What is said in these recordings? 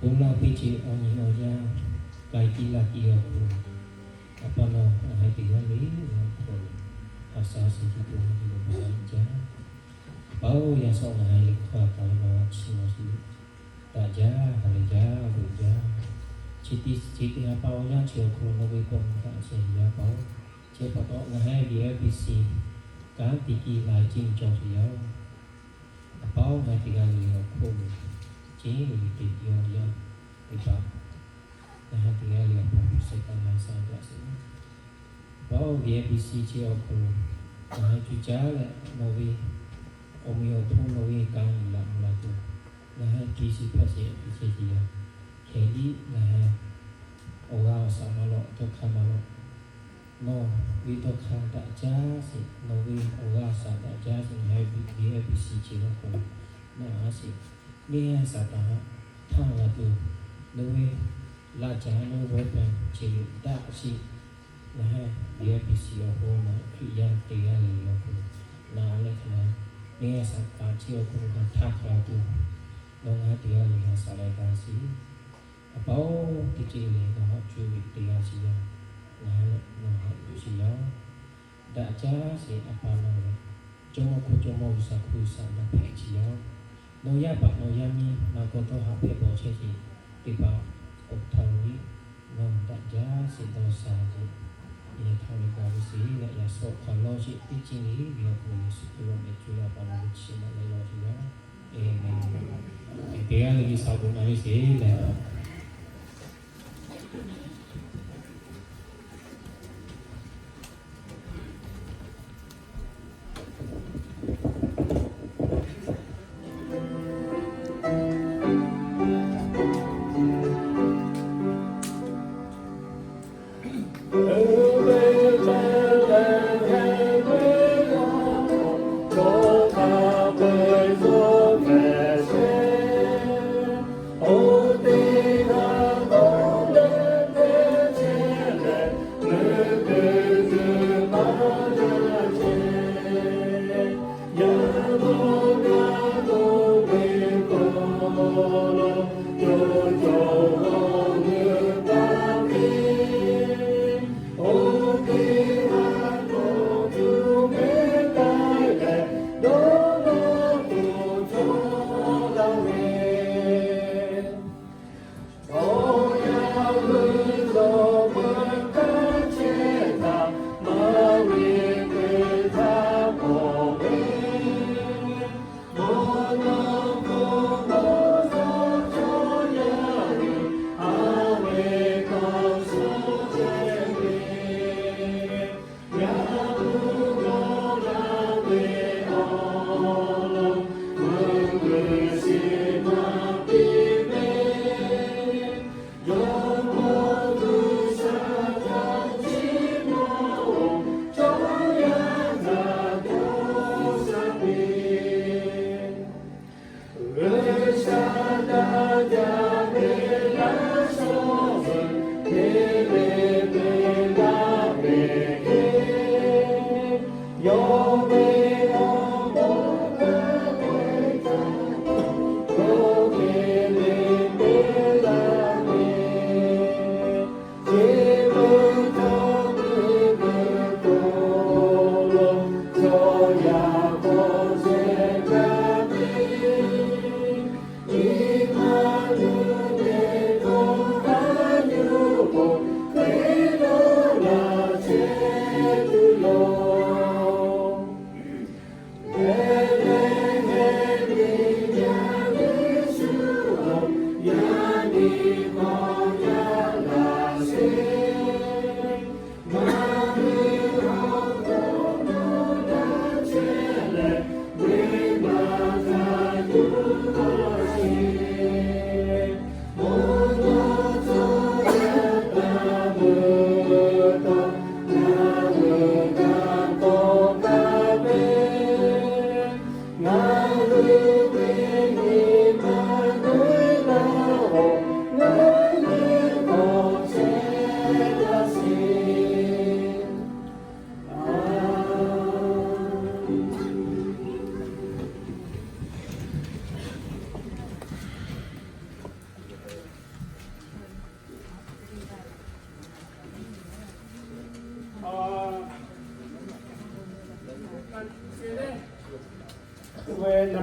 Bon laˇ piˇ ce awˬ nyi awˬ yanˇ, k'ai tiˉ laˇ tiˉ awˬ hk'aw lo, a pa nawˬ ngaˬ hui teˇ g'aˇ le awˬ hk'aw lo, ha sha suh tuˬ bon laˇ tuˬ awˬ hk'aw lo jaˇ. A pa-oˬ, yaꞈ shawˉ ngaˬ hui le hk'aˇ kaꞈ le nawˬ chi ma chi daꞈ jaˇ, ha lehˬ jaˇ, bon jaˇ. Chi teˇ chi teˇ ha pa awˬ yanˇ chi awˬ hk'aw lo nawˬ ve paw mvuhˇ htaꞈ sheh yaˇ pa-oˬ, chi pa taw ngaˬ hui V I P C kanˉ te kiˇ la ciˇ cawˬ sheˍ yaˇ. A pa-oˬ, ngaˬ hui teˇ g'aˇ le awˬ hk'oˆ lo, ceˇ ve teˇ yanˇ yaˇ teˇ hpaˍ, ngaˬ hui teˇ g'aˇ le awˬ hk'oˆ lo sheh kaꞈ la sha jaˇ sheˍ. A pa-oˬ, V I P C chi awˬ hk'aw lo ngaˬ hui cuˇ caˉ leh nawˬ ve awˬ meꞈ awˬ hponˇ nawˬ ve kanˉ laꞈ mvuh la tuˬ, ngaˬ hui P C hpehꞈ sheˍ, P C teˇ yanˇ hkeh liˇ ngaˬ hui awˬ g'aˇ awˬ shaˍ maˇ lawꞈ, dawˇ hk'aˇ maˇ lawꞈ. Nawˬ ve dawˇ hk'aˇ daꞈ jaˇ sheˍ, nawˬ ve awˬ g'aˇ awˬ shaˍ daꞈ jaˇ sheˍ, ngaˬ hui V I P C chi awˬ hk'aw lo naˆ a sheˍ. Neˇ haiˬ Saˍtanˍ htaˇ g'a tuˬ, nawˬ ve laˇ caˉ nawˬ ve bawehˇ pehnˇ ce daꞈ sheˍ. Ngaˬ hui V I P C awˬ hk'aw lo Hkriꞈ yaˇ teˇ g'aˇ le awˬ hk'aw lo naˆ a leh hk'e le, neˇ haiˬ Saˍtanˍ chi awˬ hk'aw lo g'a htaˇ hk'a tuˬ, nawˬ ngaˬ hui teˇ g'aˇ le ha saˍ leh gaˇ sheˍ. A pa-oˬ, teˇ ceuˬ le nawˬ haꞈ cuˇ ve teˇ g'aˇ sheˍ yaˇ, ngaˬ hui leh nawˬ haꞈ cuˇ sheˍ yaˇ. Daꞈ jaˇ sheˍ a pa nawˬ leh, Jawˇmawˇ hk'oˆ Jawˇmawˇ G'uiˬsha hk'oˆ G'uiˬsha daꞈ hpehꞈ sheˍ yaˇ. Nawˬ yaˇ paˍ nawˬ yaˇ miˇ na kawˇ dawˇ haꞈ hpehꞈ bawˬ chehˇ sheˍ. Teˇ hpaˍ awˬ htaˇ lo le, nawˬ daꞈ jaˇ sheˍ dawˇ sha ce. Yehˬ htaˇ ve gaˬ ve sheˍ leh yaꞈ shawˉ hk'aˬ lawˇ sheˍ teˇ ceuˬ le ve awˬ hk'aw lo Yeˍsuˆ Hkriꞈ awˬ meh cuˇ leh a pa nawˬ ve chi ma leh lawˬ sheˍ yaˇ. Aˬ menˍ. Teˇ g'aˇ le G'uiˬsha bon na ve sheˍ leh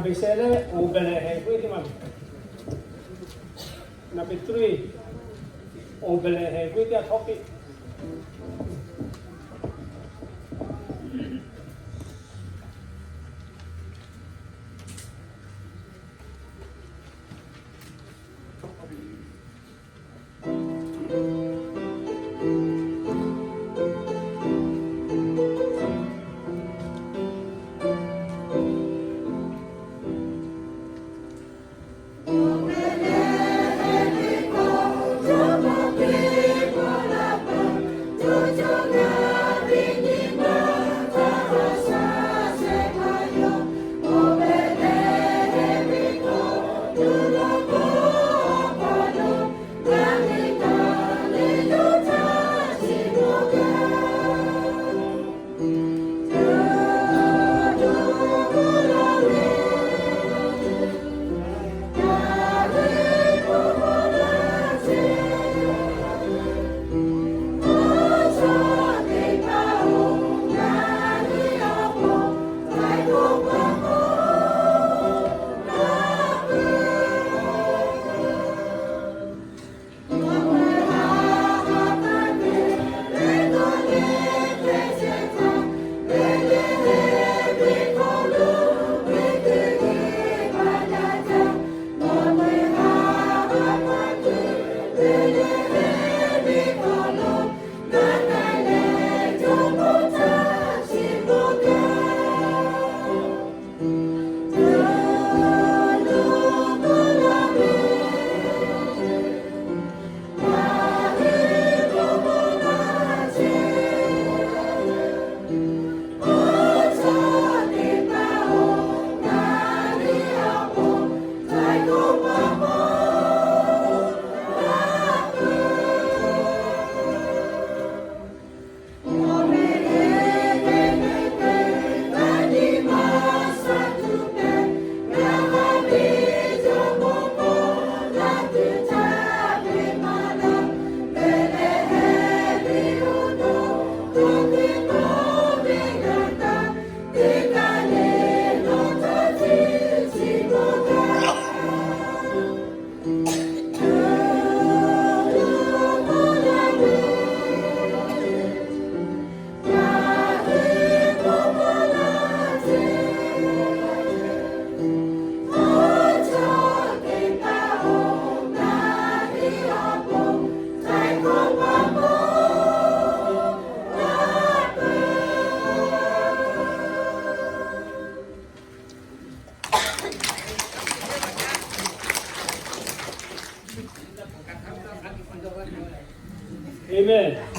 Number seven leh Oˇ Behˍlehˍhehnˍ k'oˆ ve teˇ maˬ. Number three, Oˇ Behˍlehˍhehnˍ k'oˆ ve teˇ yanˇ htawˇ piˇ. Amen.